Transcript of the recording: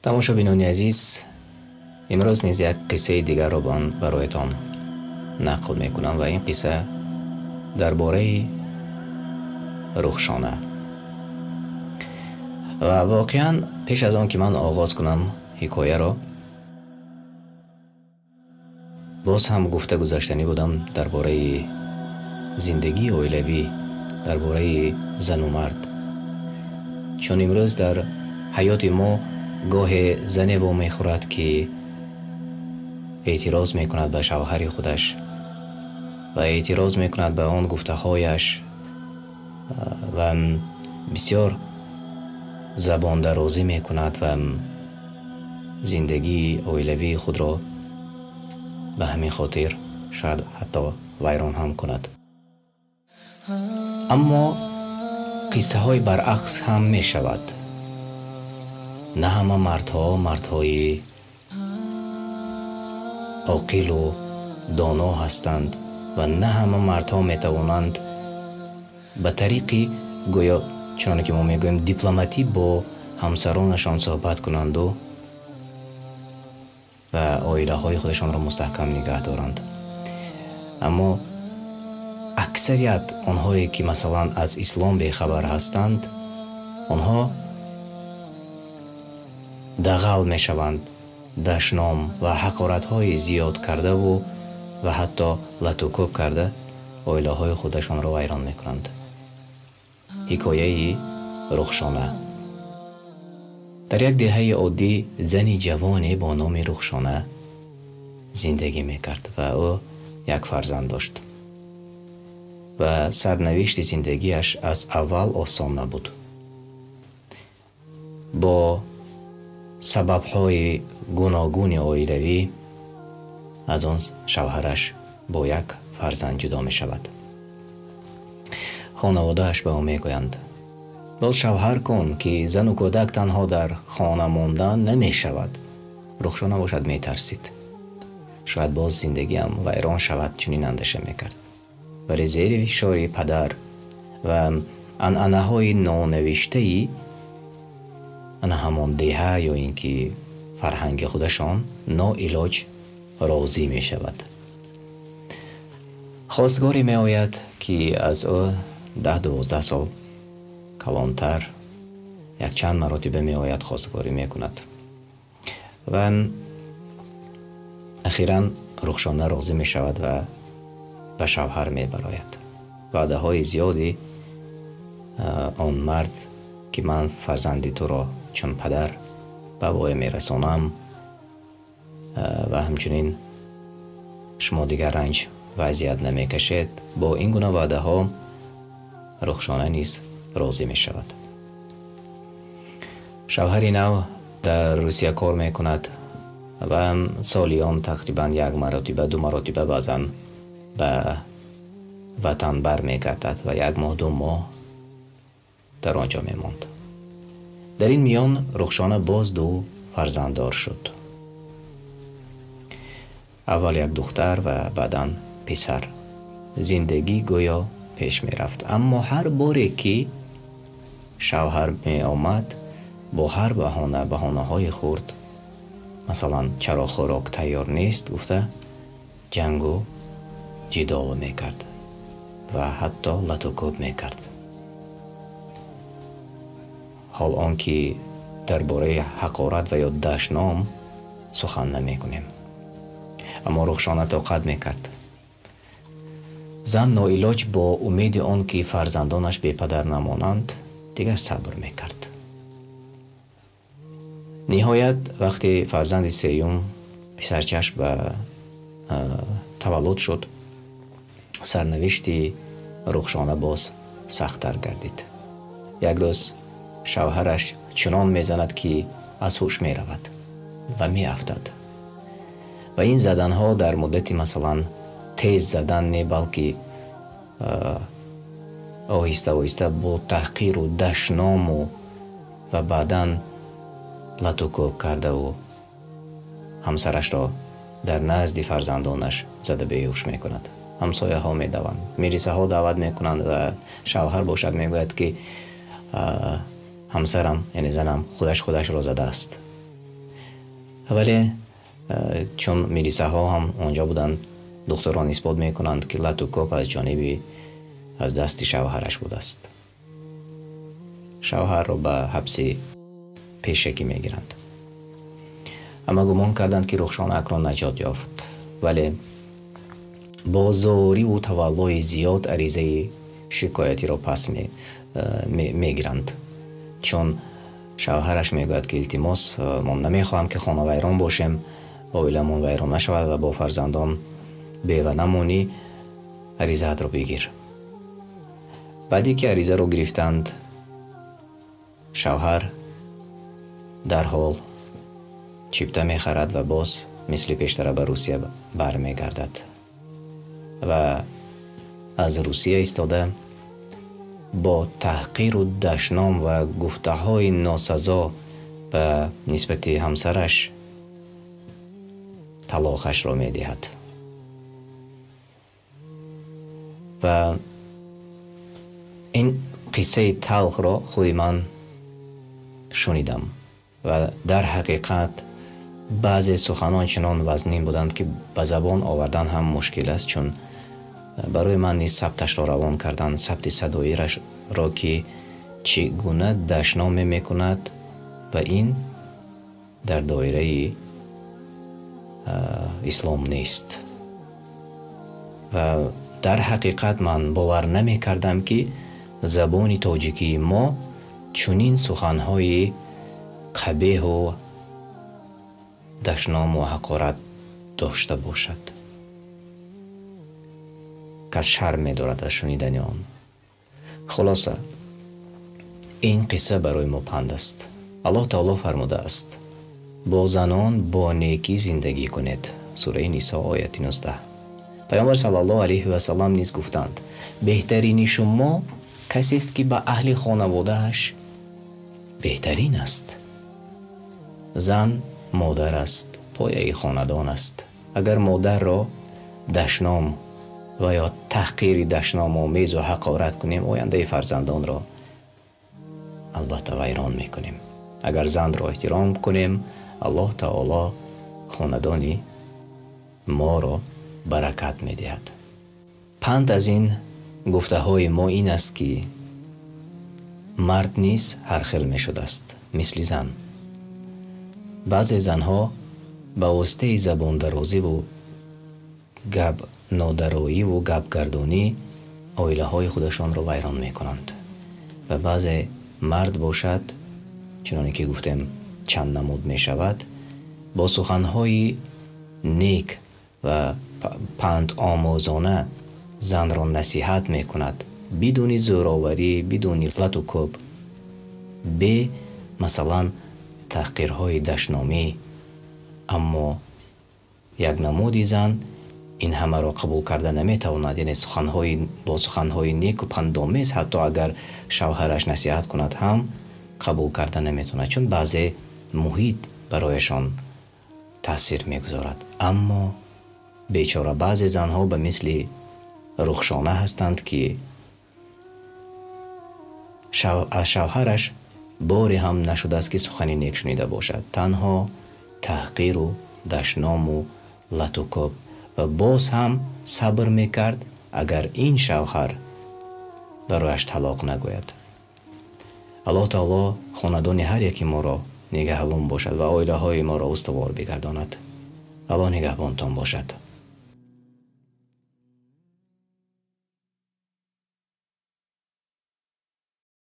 Тамошобинони азиз, имрӯз низ як қиссаи дигарро бароятон нақл мекунам ва ин қисса дар бораи Рухшона. Ва воқеан пеш аз он ки ман оғоз кунам ҳикояро, боз ҳам гуфта гузаштанӣ будам дар бораи зиндагии оилавӣ, дар бораи зану мард. Чун имрӯз дар ҳаёти мо гоҳе зане вомехӯрад, ки эътироз мекунад ба шавҳари худаш ва эътироз мекунад ба он гуфтаҳояш ва бисёр забондарозӣ мекунад ва зиндагии оилавии худро ба ҳамин хотир шояд ҳатто вайрон ҳам кунад. Аммо қиссаҳои баръакс ҳам мешавад. На ҳама мардҳо мардҳои оқилу доно ҳастанд ва на ҳама мардҳо метавонанд ба тариқи гӯё чуноне ки мо мегӯем дипломатӣ бо ҳамсаронашон суҳбат кунанду ва оилаҳои худашонро мустаҳкам нигаҳ доранд. Аммо аксарият онҳое ки масалан аз ислом бехабар ҳастанд, онҳо дағал мешаванд, дашном ва ҳақоратҳои зиёд кардаву ва ҳатто латукӯб карда оилаҳои худашонро вайрон мекунанд. Ҳикояи Рухшона. Дар як деҳаи оддӣ зани ҷавоне бо номи Рухшона зиндагӣ мекард ва ӯ як фарзанд дошт. Ва сарнавишти зиндагиаш аз аввал осон набуд. Бо сабабҳои гуногуни оилавӣ аз он шавҳараш бо як фарзанд ҷудо мешавад. Хонаводааш ба ӯ мегӯянд: боз шавҳар кун, ки зану кӯдак танҳо дар хона мондан намешавад. Рухшона бошад метарсид. Шояд боз зиндагиам вайрон шавад, чунин андеша мекард. Вале зери фишори падар ва анъанаҳои нонавиштаи ана ҳамон деҳа ё ин ки фарҳанги худашон ноилоҷ розӣ мешавад. Хостгоре меояд, ки аз ӯ 10-12 сол калонтар, якчанд маротиба меояд, хостгорӣ мекунад. Ва ахиран Рухшона розӣ мешавад ва ба шавҳар мебарояд. Ваъдаҳои зиёди он мард, ки ман фарзанди туро чун падар ба воя мерасонам ва ҳамчунин шумо дигар ранҷ ва азият намекашед, бо ин гуна ваъдаҳо Рухшона низ розӣ мешавад. Шавҳари нав дар Русия кор мекунад ва солиён тақрибан як маротиба, ду маротиба баъзан ба ватан бармегардад ва як моҳ, ду моҳ дар он ҷо мемонд. Дар ин миён Рухшона боз ду фарзанддор шуд. Аввал як духтар ва баъдан писар. Зиндагӣ гӯё пеш мерафт, аммо ҳар боре ки шавҳар меомад, бо ҳар баҳона, баҳонаҳои хурд, масалан чаро хӯрок тайёр нест гуфта, ҷангу ҷидол мекард ва ҳатто латукӯб мекард. Ҳол он ки дар бораи ҳақорат ва ё дашном сухан намекунем. Аммо Рухшона тоқат мекард. Зан ноилоҷ бо умеди он ки фарзандонаш бепадар намонанд, дигар сабр мекард. Ниҳоят вақте фарзанди сеюм писарчаш ба таваллуд шуд, сарнавишти Рухшона боз сахттар гардид. Як рӯз шавҳараш чунон мезанад, ки аз ҳуш меравад ва меафтад. Ва ин заданҳо дар муддати масалан тез задан не, балки оҳиста оҳиста бо таҳқиру дашному ва баъдан латукӯб кардаву ҳамсарашро дар назди фарзандонаш зада беҳуш мекунад. Ҳамсояҳо медаванд, милисаҳо даъват мекунанд ва шавҳар бошад мегӯяд, ки ҳамсарам, яъне занам, худаш худашро задааст. Вале чун милисаҳо ҳам онҷо буданд, духтурон исбот мекунанд, ки лату кӯб аз ҷониби аз дасти шавҳараш будааст. Шавҳарро ба ҳабси пешакӣ мегиранд. Ҳама гумон карданд, ки Рухшона акнун наҷот ёфт, вале бо зориву таваллои зиёд аризаи шикоятиро пас мегиранд. Чун шавҳараш мегӯяд, ки илтимос, мо намехоҳам, ки хона вайрон бошем, оиламон вайрон нашавад ва бо фарзандон бева намонӣ, аризаатро бигир. Баъде ки аризаро гирифтанд, шавҳар дарҳол чипта мехарад ва боз мисли пештара ба Русия бармегардад ва аз Русия истода бо таҳқиру дашном ва гуфтаҳои носазо ба нисбати ҳамсараш талоқашро медиҳад. Ва ин қиссаи талхро худи ман шунидам ва дар ҳақиқат баъзе суханон чунон вазнин буданд, ки ба забон овардан ҳам мушкил аст, чун барои ман низ сабташро равон кардан, сабти садоиашро, ки чӣ гуна дашноме мекунад ва ин дар доираи ислом нест. Ва дар ҳақиқат ман бовар намекардам, ки забони тоҷикии мо чунин суханҳои қабеҳу дашному ҳақорат дошта бошад. Кас шарм медорад аз шунидани он. Хулоса, ин қисса барои мо панд аст. Аллоҳ таоло фармудааст: бо занон бо некӣ зиндагӣ кунед. Сураи Нисо, ояти 19. Пайғамбар саллаллоҳу алайҳи васаллам низ гуфтанд: беҳтарини шумо касест, ки ба аҳли хонаводааш беҳтарин аст. Зан модар аст, пояи хонадон аст. Агар модарро дашном ва ё таҳқири дашномомезу ҳақорат кунем, ояндаи фарзандонро албатта вайрон мекунем. Агар занро эҳтиром кунем, Аллоҳ таоло хонадони моро баракат медиҳад. Панд аз ин гуфтаҳои мо ин аст, ки мард низ ҳар хел мешудааст, мисли зан. Баъзе занҳо ба воситаи забондарозиву гап нодароиву гапгардонӣ оилаҳои худашонро вайрон мекунанд ва баъзе мард бошад, чуноне ки гуфтем чанд намуд мешавад, бо суханҳои нек ва пандомӯзона занро насиҳат мекунад, бидуни зӯроварӣ, бидуни лату кӯб, бе масалан таҳқирҳои дашномӣ. Аммо як намуди зан ин ҳамаро қабул карда наметавонад, яъне бо суханҳои неку пандомез ҳатто агар шавҳараш насиҳат кунад ҳам қабул карда наметавонад, чун баъзе муҳит барояшон таъсир мегузорад. Аммо бечора баъзе занҳо ба мисли Рухшона ҳастанд, ки аз шавҳараш боре ҳам нашудааст, ки сухани нек шунида бошад, танҳо таҳқиру дашному лату кӯб, ва боз ҳам сабр мекард, агар ин шавҳар барояш талоқ нагӯяд. Аллоҳ таоло хонадони ҳар яки моро нигаҳбон бошад ва оилаҳои моро устувор бигардонад. Аллоҳ нигаҳбонтон бошад.